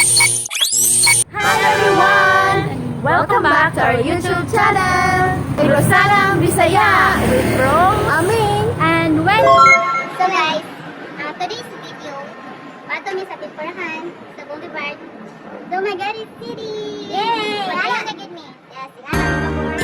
Hi everyone! Welcome back to our YouTube channel, Negrosanang Bisaya with Rose, Aming, And when So guys, today's video, pato mi sa Timpurahan, sa Boulevard, Dumaguete City! Yay! Wala na gid mi. Yes, ingana mi pabor.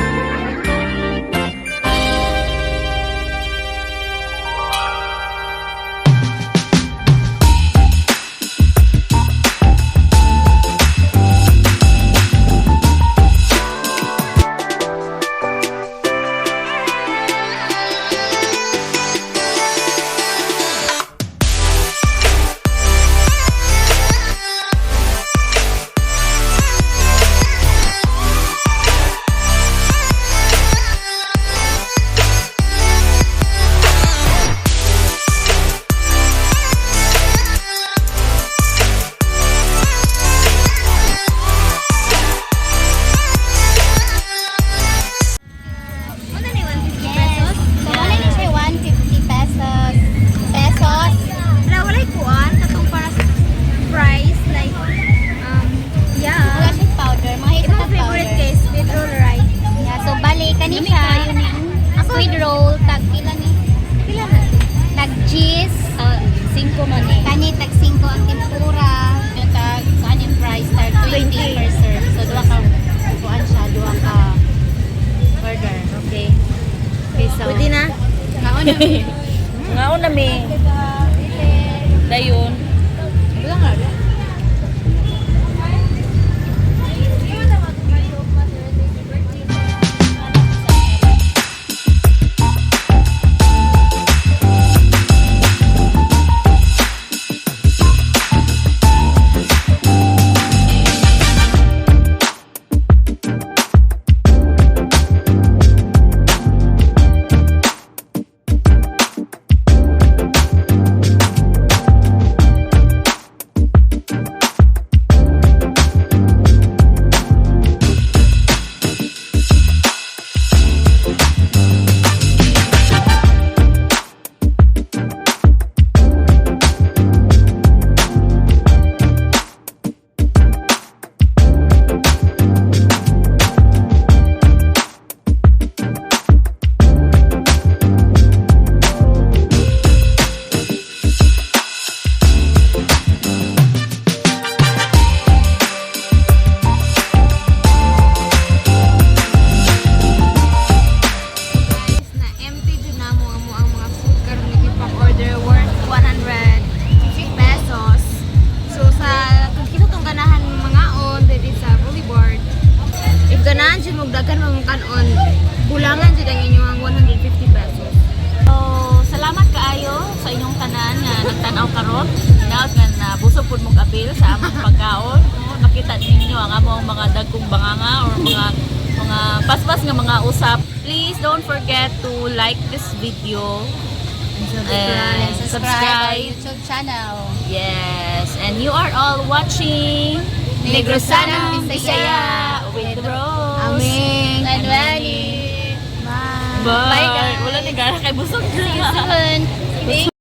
Yes. So wala ni siya 150 pesos. Pesos. Wala, walay kuan katong para sa fries like yeah. Wala siya powder. Mga isa Imong ka favorite powder. kay squid roll, right? Yeah, so bali kani siya. Squid roll tag pila ni? Pila na? Tag cheese. 5 man eh. Kani tag 5 ang tempura. Yung tag, kuan yung price, tag 20 per serve. So, duha ka, kuan siya, duha ka order. Okay. Okay, so Pwede na? Ngaon na mi. Ngaon na mi. Dayon. Guys, na empty jud namo ang mga food karon nga gipang-order worth 150 pesos. So sa kung kinsa tong ganahan mangaon diri sa Boulevard, if ganahan jud mo daghan mo kanon, kulangan jud ang inyong 150 pesos. So, salamat kaayo sa inyong tanan nga nagtan-aw karon. Hinaot nga nabusog pud mong apil sa among pagkaon. No, nakita ninyo ang among mga dagkong banganga or mga paspas nga mga usap. Please don't forget to like this video and Subscribe our subscribe. YouTube channel. Yes, and you are all watching Negrosanang Negrosanang Bisaya with Rose. Aming. And Welly. Bye. Bye. Wala ni gara kay busog. See you soon.